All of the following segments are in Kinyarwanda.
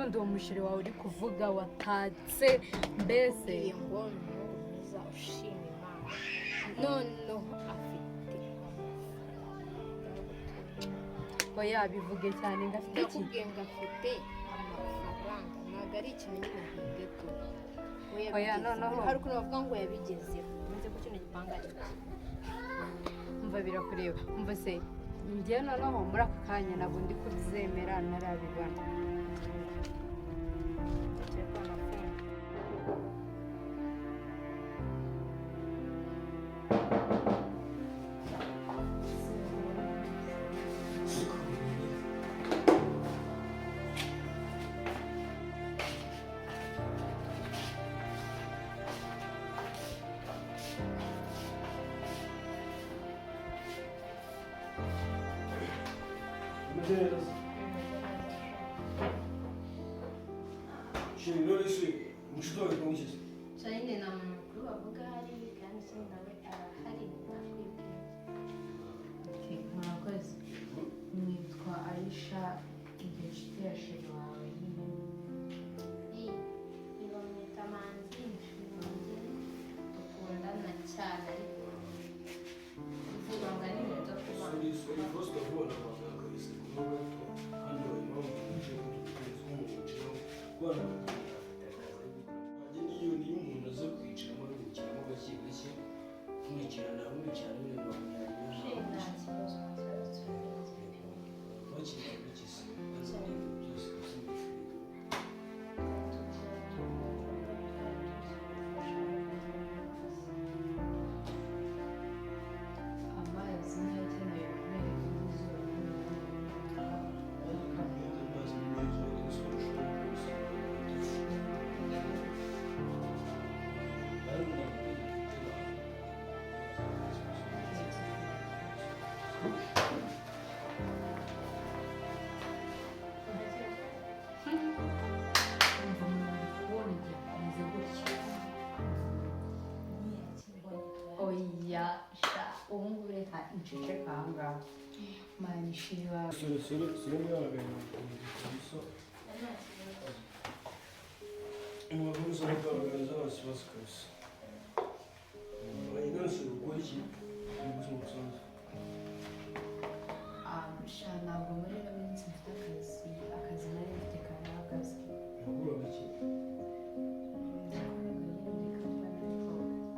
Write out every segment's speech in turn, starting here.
Ubundi uwo musheri wawe uri kuvuga watatse mbese? Iyo ngo ni umuhungu mwiza ushima Imana, noneho afite amafaranga. Oya, bivuge cyane ngo afite iki? Ndakubwiye ngo afite amafaranga, ntabwo ari ikintu nyine ntabwo tu we Oya, yabigezeho. Noneho. Hari ukuntu bavuga ngo yabigezeho, uretse ko kino gipangu ari cye. Umva, birakureba. Umva se, njyewe noneho muri aka kanya ntabwo ndi kubyemera ntarabibona. Telefone afunze. Umeze neza se? Chérie, none se umushuti wawe twamugeze? Charine nta muntu mukuru bavuga ahari, kandi ikindi nawe arahari nakwibwira. Okay, murakoze. Nitwa Aisha, ndi inshuti ya chéri wawe nyine. Iyi bamwita Manzi, inshuti wanjye dukundana cyane, ariko kuvuga ngo ari ibintu byo kubana. Sorry, sorry, first of all, nabanza kabisa kuba gato hano. Impamvu twicaye ko dutegereza umuntu wicaraho kubana bakagenda afite akazi ari gukora. Niyo umuntu aza kwicaramo aruhukiramo gake gake, nkurikirana nkurikirana ibintu 20. Nta kibazo, nta kibazo, turabizi pe. Bakiri bigize hano ibintu byose bisa n'ibifurigo. Tukora tugufasha. Amazi niyo akenewe kubera izuba. Amazi ni meza, ni solution rwose. Ariko ntabwo dufite. Umva umuntu kubona igihe ameze gutya. Oya sha, ubu ngubu reka nceceke aha ngaha mani chéri wawe. Sorry, sorry, sorry, mwihangane kabisa. Mwakomeza kugaragaza nta kibazo kabisa. Nonese gukora iki mu buzima busanzwe? Sha, ntabwo muri ino minsi mfite akazi. Akazi nari mfite karahagaze. Yakoraga iki? Nakoraga nyine muri kampani, ariko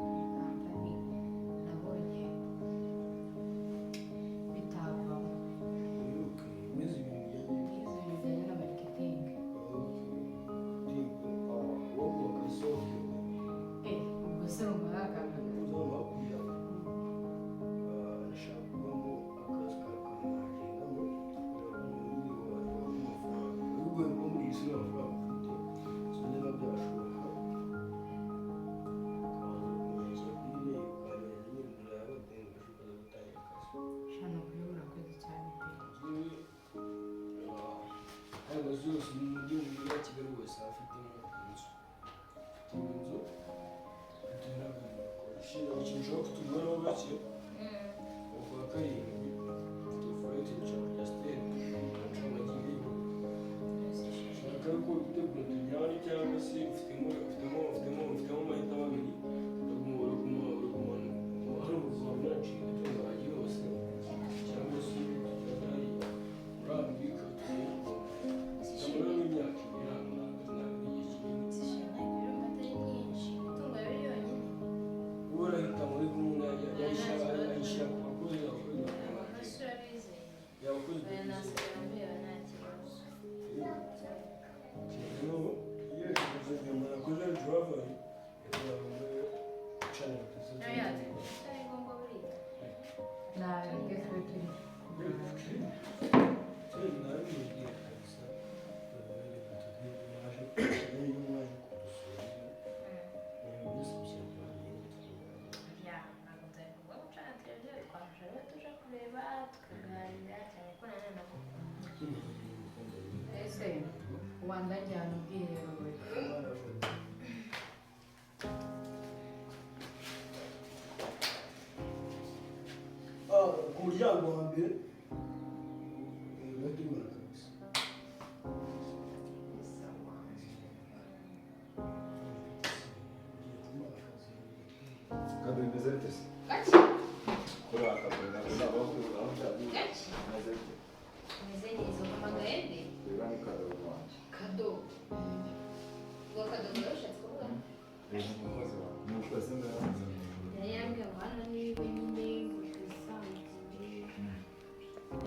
iyi kampani nabonye bitavamo. Okay, imeze ibintu bijyanye Nize ibintu bijyanye na marketing. Wowe software? Eh, ubwo se urumva nakangaga? Uzaba hakurya, ndashaka kubamo akazi kakamajengamo amafaranga. Ahubwo kuba muri iyi si nta mafaranga ufite, sinzi niba byashoboka. Ukabanza kunyakira kuri email, ukanyohereza nyine umuntu yaba atenga ukaza gutangira akazi. Sha, ni ukuri urakoze cyane pe. Aya mazu yose mu mujyi, mu mujyi wa Kigali wese afitemo inzu, afitemo inzu bitewe n'akazi bakora. Ishinga ikintu ushobora kutubwiraho gake, ukwa karindwi mfite flight, nshaka kujya States, nshaka shaka ko gutegura tujyane, cyangwa se ufitemo amahitamo abiri: uraguma uraguma uraguma hano mu Rwanda nshinga imitungo yanjye yose, cyangwa se tujyana hariya muri Amerika tugiye ndabona n'imyaka 2, ntabwo igihe kinini. Wowe urahitamo, ariko umuntu yayishyira ku bakozi, abakozi bakamwakira, abakozi bizeye. Noneho iyo umuntu akoze driver channel. Ntabwo twe turi. Nabimubwira kabisa, iyo mwaje kudusura ibintu byose bishyira ku Ntabwo byari ngombwa gucana televiziyo, twafasha rero tuje kureba tukaganira cyane ko nanone nagukunda. Ese wandajyana ubwiherero we? Ku muryango wa mbere urahita ubibona kabisa. Meze bite se? Gake. Kuri aka kazi ntabwo aho byagiye. Gake. Meze bite? Meze neza, uhamagaye nde? Reba ni Kadogo wanjye. Kadogo. Ubwo Kadogo nawe ushatse kuvuga? Ni umukozi wawe. Ni umukozi ndamuzi. Yari yambwiye ngo hano ni iwe nyine, ngo twisanzure.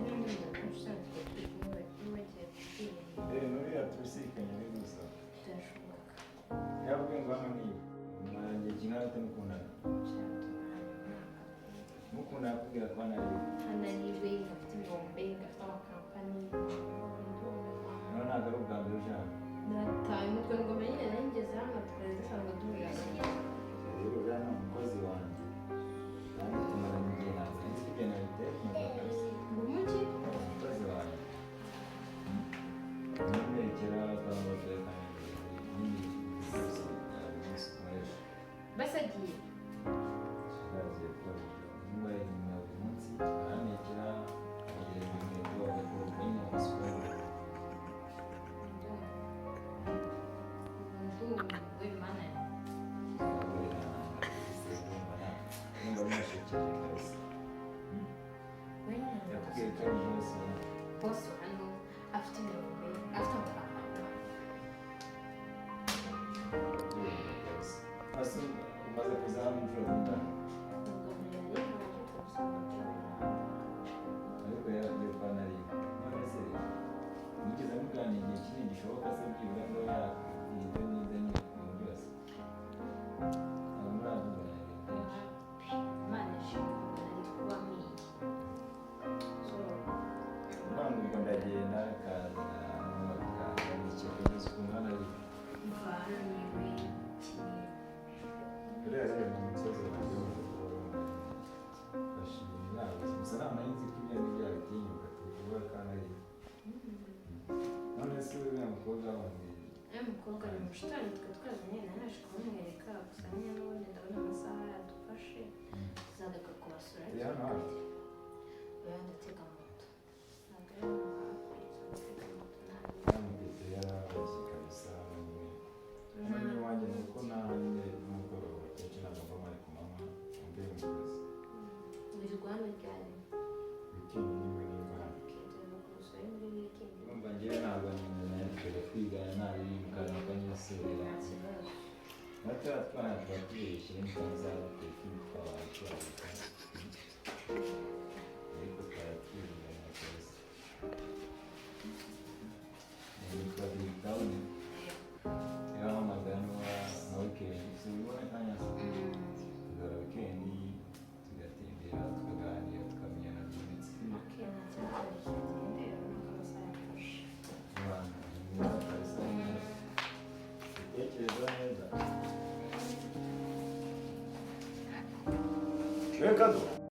None ndabona usanzwe turi kumwe bari bagiye kubwira. Nuriya tubisikanye ni gusa. Byashoboka. Yabwiye ngo hano ni iwe. Mwarangiye kingana ute mukundana? Mukundana akubwira ko hano ari iwe. Hano ari iwe, ngafite ibirombe, ngafite amakampani. Nawe ntabwo ari ubwa mbere uje hano. Nataye umutwe ngo menye nari ngeze hano twari dusanzwe duhurira. Rero uriya ni umukozi wanjye. Kandi tumaranye igihe ntabwo nzi ibyo nabiteye kumva kabisa. Ngo umuki? Umukozi wanjye. Namwerekera akamubwira n'ibindi byose buri munsi nkoresha. Basi agiye. Yagiye gukora ibyo. Niba inyuma buri munsi arantekera, akagereza inkweto, agakora nyine amasuku. Ndumiwe Mana yanjye. Numva bimushekeje kabisa. Yakubwiye ko ari umunsi Boss hano afite ibirombe, afite amafaranga. kabisa. Hasi umaze kuza hano inshuro zingahe? Ubwo mbere yari yaje tubisanga byabera. Ariko yarabwiye ko hano ari iwe. None se mugeze muganira igihe kinini gishoboka se byibura ngo yakubwira ibyo n'ibyo n'ibintu byose? Ntabwo muravugana ibintu byinshi. Imana ishimwe nari kuba nk'iyi. So, Ntabwo ubwo ndagenda akaza akaza kugeza ukuntu hano ari iwe. mva hano ni iwe kinini. Uriya rero ni umusozi wanjye bashimira inama gusa ntabwo nari nzi ko ibyo ngibyo yabitinyuka tubivuga kandi ari iwe. None se uriya mukobwa wundi Uriya mukobwa ni umushuti twe twazanye nari naje kumumwereka gusa nyine n'ubundi ndabona amasaha yadufashe tuzagaruka kubasura. Iri hano hafi? Oya, ndatega moto, ntabwo ari hano hafi, ndatega moto ntabwo. Yamubwiye yarabeshye kabisa nyine. Hano iwanjye ni uko naha nyine nimugoroba kenshi ntabwo mba mpari ku manywa mbe mu kazi. Wirirwa hano ryari? Weekend nimwe nimba hano. Tuza kumusura muri weekend. Urumva njyewe ntabwo nyine naherekeje kwigana nabi mukaza mukanyisurira. Nta kibazo. Natwe twana tuba tubeshye n'ikaza duteka twabaye twabika. Ariko twari twivugana kabisa. Yitwa Big Town. Yahamagara na weekend. Si ubibona akanya se? Tugara weekend, tugatembera, tukaganira, tukamenyana byimbitse. Okay, nta kibazo, tugende urabona ko amasaha yafashe. Abantu ni mwiza kabisa. Bitekereza neza. Reka do.